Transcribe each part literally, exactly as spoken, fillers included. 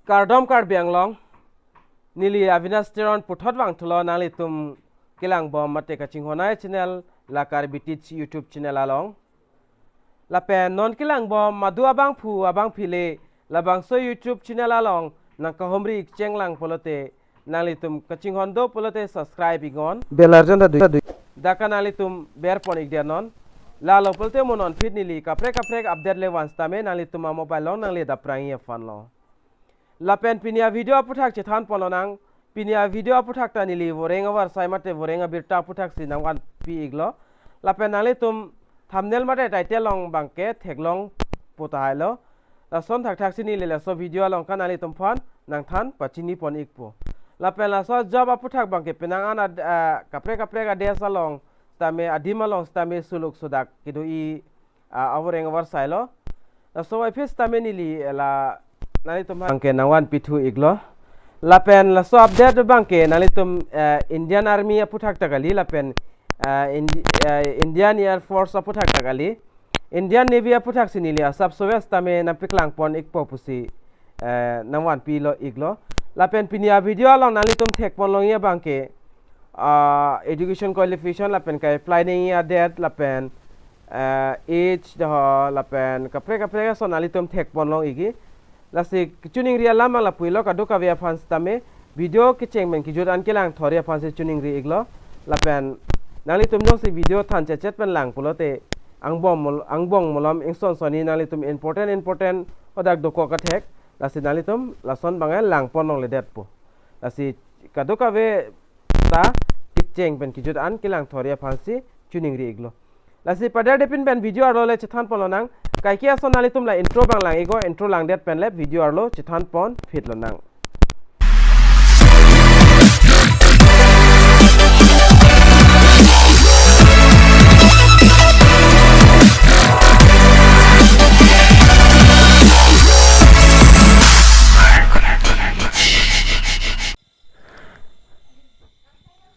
Kardom Karbi Anglong, neli Avinash Teron puthot vangthulo nanglitum kelangbom mate kachinghon ai channel la Karbi Teach YouTube channel along. Lapen non kelangbom madu abangphu abangphi le labangso YouTube channel along nangkahumri ikchenglang pulote nanglitum kachinghon do pulote subscribe iknon. Bell arjan ta dui, ta dui. Dak ke nanglitum berpon ikdet non. Lalo pulote mo non aphi neli kaprek kaprek update le van sitame nanglitum amobile along nangle daprangji aphanlo. Lapen pini avideo aputhak chethanpon lonang, pini avideo aputhak ta neli voreng avarsai mate voreng abirta aputhak si nangvanpi iklo. Lapen nanglitum thumbnail mate title along abangke theklongpo tahailo. Lason thakthak si neli laso video along ke nanglitum aphan nangthan pachinipon ikpo. Lapen laso job aputhak abangke penang an ad-, ah, kaprek kaprek adesh along sitame adim along sitame suluk sudak kedo-i, ah, avoreng avarsailo. Laso aphi sitame neli la nanglitum abangke nangvanpithu iklo. Lapen laso update abangke nanglitum, eh, Indian Army aputhak ta kali lapen, eh, Indi-, eh, Indian Air Force aputhak ta kali. Indian Navy aputhak si neli asap sowes tame nangpaklangpon ikpo pusi, eh, nangvanpilo iklo. Lapen pini avideo along nanglitum thekpon longji abangke, ah, education qualification lapen ka-apply nangji adet lapen, eh, age doho lapen kaprek kaprek ason nanglitum thekpon long ikji. Lasi kachiningri alam abang lapuilo, kadokave aphan sitame video kecheng pen kejut an kelang thori aphan si chiningri iklo. Lapen nanglitum jongsi video than chechet pen lang pulote angbong mol-, angbong malom ingson sonni nanglitum important important hadak dokok athek. Lasi nanglitum lason abang langpon longledetpo. Lasi kadokave ta kecheng pen kejut an kelang thori aphan si chiningri iklo. Lasi paderdepin pen video arlo le chethanpon lonang. Kaike ason nanglitum la intro abang lang iknon, intro langdet pen le video arlo chethanponphit lonang.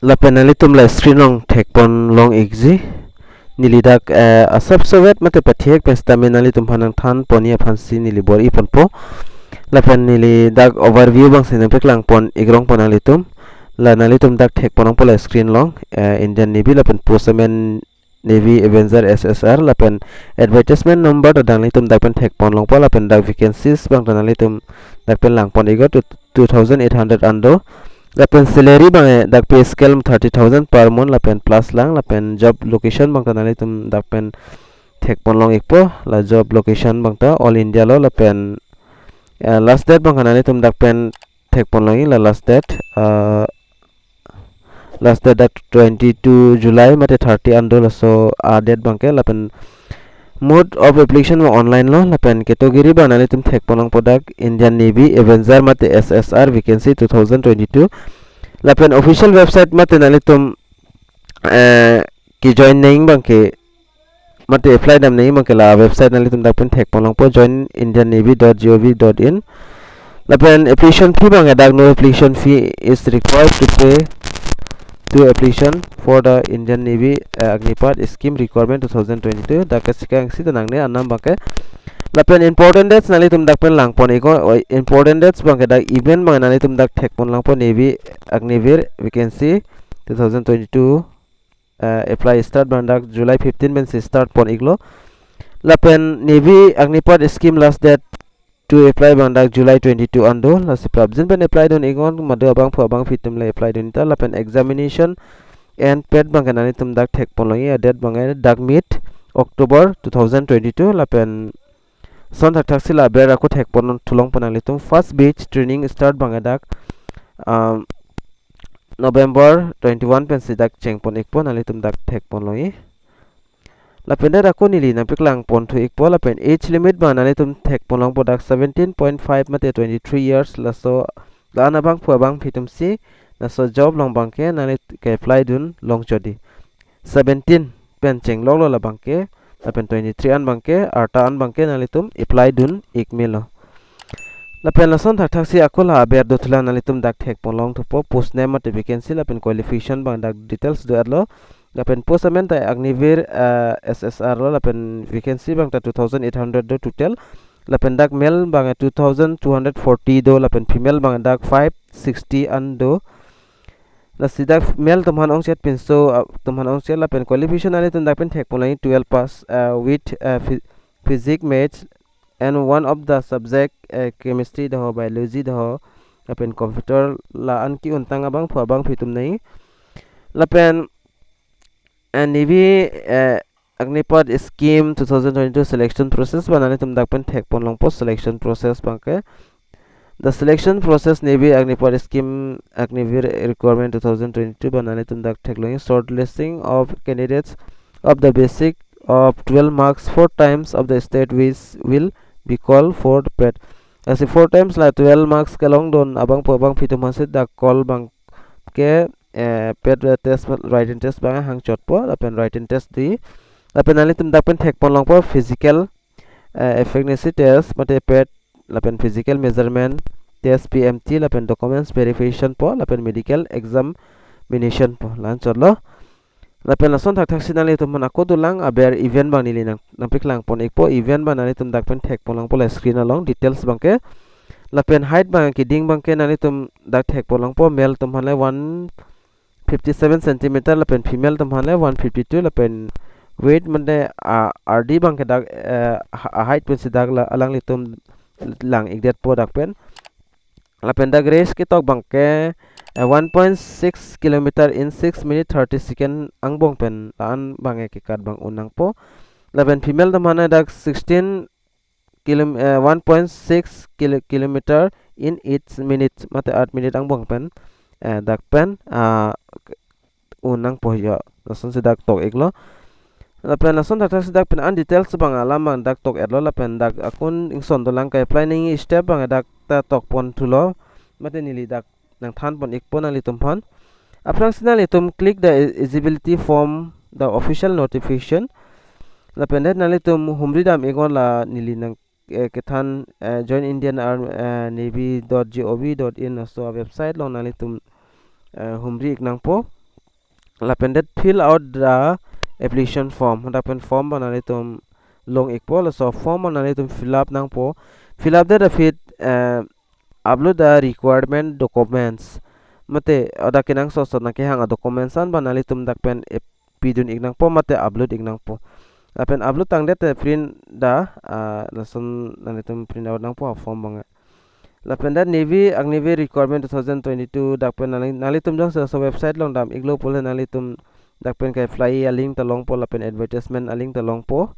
Lapen nanglitum la screen along thekpon long ikji. Neli dak, eh, asap sowet mate pathek pen sitame nanglitum aphan nangthanponji aphan si neli bor-iponpo. Lapen neli dak overview abang si nangpaklangpon ikrongpo nanglitum. La nanglitum dak thekpon longpo la screen along, eh, Indian Navy lapen post amen Navy Avenger S S R lapen advertisement number ta nanglitum dak pen thekpon longpo lapen dak vacancies abang ta nanglitum dak pen langpon iknon, two, two thousand eight hundred an do. Lapen salary abang, eh, dak pay scale thirty thousand per month lapen plus lang lapen job location abang ta nanglitum dak pen thekpon long ikpo. La job location abang ta All India lo lapen, eh, last date abang ta nanglitum dak pen thekpon longji, la last date, ah, last date dak twenty-two July mate thirty an do laso a-date abangke. Lapen mode of application abang online lo lapen category abang nanglitum thekpon longpo dak Indian Navy Avenger mate S S R vacancy two thousand twenty-two. Lapen official website mate nanglitum, eh, kejoin nangji abangke mate apply dam nangji abangke la website nanglitum dak pen thekpon longpo, join Indian Navy dot G O V dot in. Lapen application fee abang dak no application fee is required to pay to application for the Indian Navy, uh, Agnipath scheme requirement two thousand twenty-two. Dak ke sikang si ta nangne anam abangke. Lapen important dates nanglitum dak pen langpon iknon, oi, important dates abangke dak event abang nanglitum dak thekpon longpo, Navy Agniveer vacancy two thousand twenty-two, eh, apply start abang dak July fifteen pen si start pon iklo. Lapen Navy Agnipath scheme last date to apply abang dak July twenty-two an do. Lasi prapjin pen apply dun iknon, madu abangphu abangphi atum le apply dun ta. Lapen examination and pet abangke nanglitum dak thekpon longji, a-date abangke dak mid October two thousand twenty-two. Lapen son thakthak si la aber ako thekpon thulongpo nanglitum. First batch training start abangke dak, um, November twenty-one pen si dak chengpon ikpo, nanglitum dak thekpon longji. Lapen dak ako neli nangpaklangpon thu ikpo, lapen age limit abang nanglitum thekpon longpo dak seventeen point five mate twenty-three years, laso la-an abangphu abangphi atum si laso job along abangke nangli ke-apply dun longchot di. Seventeen pen chengloklo la abangke, lapen twenty-three an abangke, arta an abangke nanglitum apply dun ik melo. Lapen lason thakthak si ako la aber do thulang, nanglitum dak thekpon long thupo, post name mate vacancy lapen qualification abang dak details do-etlo. Lapen post amen ta Agniveer, eh, S S R lo, lapen vacancy abang ta two thousand eight hundred do total. Lapen dak male abang two thousand two hundred forty do, lapen female abang dak five sixty an do. Lasi dak male atum aphan ongchot pinso, ah, atum aphan ongchot, lapen qualification nanglitum dak pen thekpon lang, twelve pass, ah, with, ah, phy-, physics, maths, and one of the subject, ah, chemistry do ho, biology do ho, lapen computer la-an ke-un tang abangphu abangphi atum nangji. Lapen, ah, Navy, ah, Agnipath scheme two thousand twenty-two selection process abang nanglitum dak pen thekpon longpo, selection process abangke. The selection process Navy Agnipath scheme Agniveer requirement two thousand twenty-two abang nanglitum dak theklong, shortlisting of candidates of the basic of twelve marks four times of the state which will be called for the PET. Lasi four times la twelve marks kelong dun abangphu abangphi atum aphansi dak call abangke, eh, PET test, written test abang hangchotpo, lapen written test do. Lapen nanglitum dak pen thekpon longpo physical, eh, efficacy test, mate PET, lapen physical measurement test, P M T, lapen documents verification po, lapen medical examination po, la-an chotlo. Lapen lason thakthak si nanglitum aphan ako dolang aber event abang neli nang, nangpaklang pon ikpo, event abang nanglitum dak pen thekpon longpo la screen along, details abangke. Lapen height abang keding abangke nanglitum dak thekpon longpo, male atum aphan le one fifty-seven centimeter, lapen female atum aphan le one fifty-two, lapen weight mate, ah, ardi abangke dak, eh, ha-, height pensi dak la-, alanglitum lang-ikdetpo dak pen. Lapen dak race ketok abangke, eh, one point six kilometer in six minute thirty second angbong pen la-an abangke kekat abang un nangpo. Lapen female atum aphan dak sixteen kilom-, eh, one point six kilo-, kilometer in eight minutes, mate eight minute angbong pen, eh, dak pen, ah, un nangpo jo. Lasonsi dak tok iklo. Lapen lason thakthak si dak pen an details abang alam abang dak tok-etlo, lapen dak akun ingson dolang, ke-apply nangji step abang dak ta tokpon thulo. Mate neli dak nangthan pon ikpo nanglitum aphan. Aphrangsi nanglitum click the e-, eligibility form, the official notification. Lapen det nanglitum humri dam iknon, la neli nang, eh, kethan, eh, join Indian Army, eh, navy dot gov dot in laso website along nanglitum, eh, humri ik nangpo. Lapen det fill out the application form. Dak pen form abang nanglitum long ikpo, laso form abang nanglitum fill up nangpo. Fill up det aphi, eh, upload the requirement documents. Mate, hadak kenangsot sot nangkehang a-documents an abang nanglitum dak pen, eh, pidun ik nangpo, mate upload ik nangpo. Lapen upload tangdet te print da, ah, lason nanglitum print out nangpo a-form abang. Lapen dak Navy Agniveer requirement two thousand twenty-two dak pen nangli-, nanglitum jongsi laso website along dam iklo pule nanglitum dak pen ke-apply a-link ta longpo, lapen advertisement a-link ta longpo.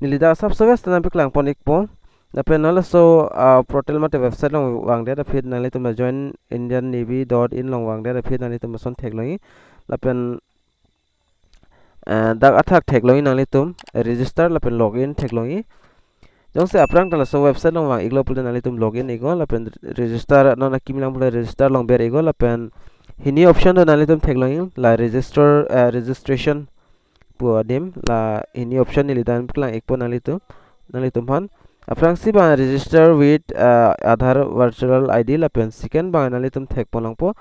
Neli dak asap service ta nangpaklang pon ikpo. Lapen non laso, ah, portal mate website along vangdet aphi nanglitum la join Indian navy dot in along vangdet aphi nanglitum lason theklongji. Lapen, eh, dak athak theklongji nanglitum, eh, register lapen login theklongji. Jongsi aphrang ta laso website along vang iklo pule nanglitum login iknon, lapen register non akimi lang pule register along ber iknon, lapen hini option do nanglitum theklongji, la register, eh, registration pu adim, la hini option neli nangpaklang ikpo nanglitum, nanglitum aphan. Aphrangsi abang register with, uh, Aadhaar virtual I D, lapen second abang nanglitum thekpon longpo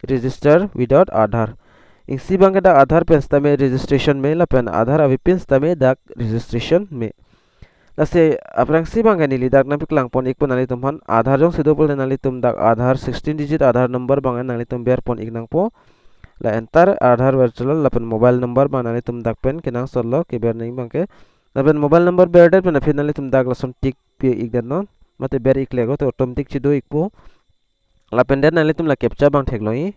register without Aadhaar. Isi abangke dak Aadhaar pen sitame registration me, lapen Aadhaar avepin sitame dak registration me. Lasi aphrangsi abangke neli dak nangpaklang pon ikpo nanglitum aphan, Aadhaar jongsi do pule nanglitum dak Aadhaar sixteen digit Aadhaar number abang nanglitum ber pon ik nangpo. La enter Aadhaar virtual lapen mobile number abang nanglitum dak pen kenangsotlo keber nangji abangke. Lapen mobile number berdet pen aphi nanglitum dak lason tick pi ikdet non. Mate ber iklek lo te automatic chido ikpo. Lapen det nanglitum la captcha abang theklongji.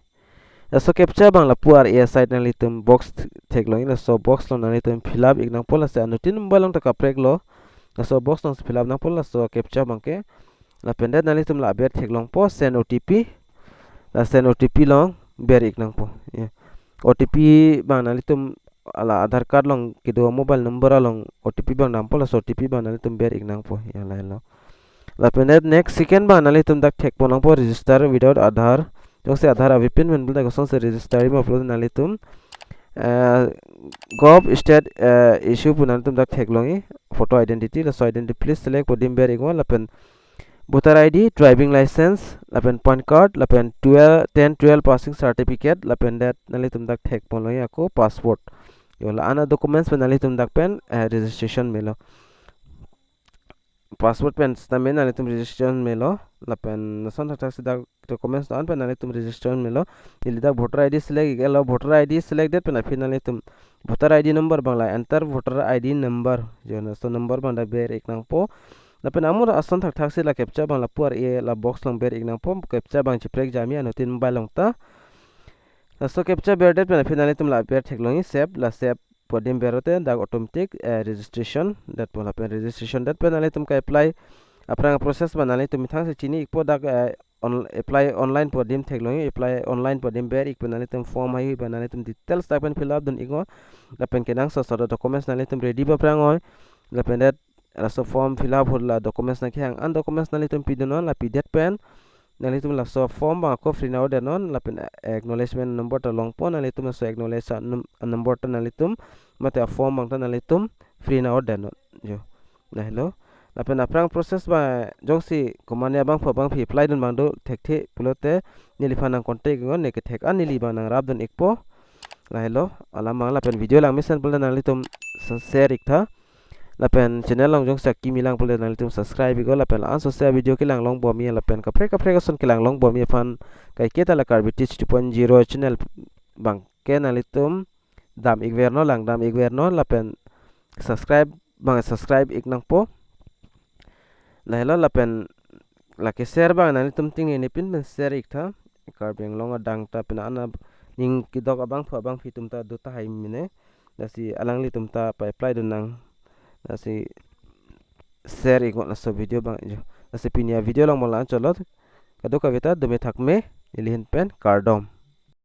Laso captcha abang lapu ar-e aside nanglitum box th-, theklongji. Laso box along nanglitum fill up ik nangpo, lasi anuttin mobile along ta kaprek lo. Laso box along fill up nangpo laso captcha abangke. Lapen det nanglitum la aber theklongpo send O T P. La send O T P along ber ik nangpo. Ya. O T P abang nanglitum la Aadhaar card along kedo mobile number along O T P abang dampo, laso O T P abang nanglitum ber ik nangpo. Ya, lahelo. Lapen det next second abang nanglitum dak thekpon longpo register without Aadhaar. Jongsi Aadhaar avepin pen pule dak kosonsi register ma pule nanglitum, eh, gov state, eh, issue pu nanglitum dak theklongji, photo identity, laso identity please select pu adim ber iknon, lapen voter I D, driving license, lapen PAN card, lapen twelve, ten twelve passing certificate, lapen det nanglitum dak thekpon longji ako passport. Jo, la-an a-documents pen nanglitum dak pen, eh, registration melo. password pen sitame nanglitum registration melo, lapen lason thakthak si dak documents do-an pen nanglitum registration melo. Neli dak voter I D select ik-etlo, voter I D select det pen aphi nanglitum voter I D number abang la enter voter I D number, jo laso number abang dak ber ik nangpo. Lapen amur ason thakthak si la captcha abang lapu ar-e la box along ber ik nangpo, captcha abang chiprek jami anuttin mobile along ta. Laso captcha ber det pen aphi nanglitum la ber theklongji save, la save pu adim ber-o te dak automatic, eh, registration detpo, lapen registration det pen nanglitum ka-apply aphrang process abang nanglitum methang si chini ikpo, dak, eh, on-, apply online pu adim theklongji, apply online pu adim ber ik pen nanglitum form haihui abang nanglitum details dak pen fill up dun iknon, lapen kenangsot sot documents nanglitum ready ba aphrang oi, lapen det laso form fill up ahut la documents nangkehang an documents nanglitum pidunnon, la pidet pen nanglitum laso form abang ako fill out detnon, lapen acknowledgement number ta longpo, nanglitum laso acknowledge a num-, a number ta nanglitum mate a form abang ta nanglitum fill out detnon, jo. Lahelo. Lapen aphrang process abang jongsi komatne abangphu abangphi apply dun abang do thekthe pulote neliphan nang contact iknon, ne kethek an neli abang nangrap dun ikpo. Lahelo, alam abang lapen video langmesen pulote nanglitum sa-, share iktha. Lapen channel along jongsi akimi lang pulote nanglitum subscribe iknon, lapen la-an sose video kelang long bomji, lapen kaprek kaprek ason kelang long bomji aphan kaike ta la Karbi Teach two point zero channel abang ke nanglitum dam ikvernon, langdam ikvernon, lapen subscribe abang subscribe ik nangpo. Lahelo, lapen lake share abang nanglitum tingnepin pen share iktha. Karbi Anglong adang ta pen ana ning kedok abangphu abangphi atum ta do tahai mene. Lasi alanglitum ta pa-apply dun nang. Lasi share iknon laso video abang jo. Lasi pini a-video along mo la-an chotlo. Kadokave ta dome thakme, neli ahin pen kardom.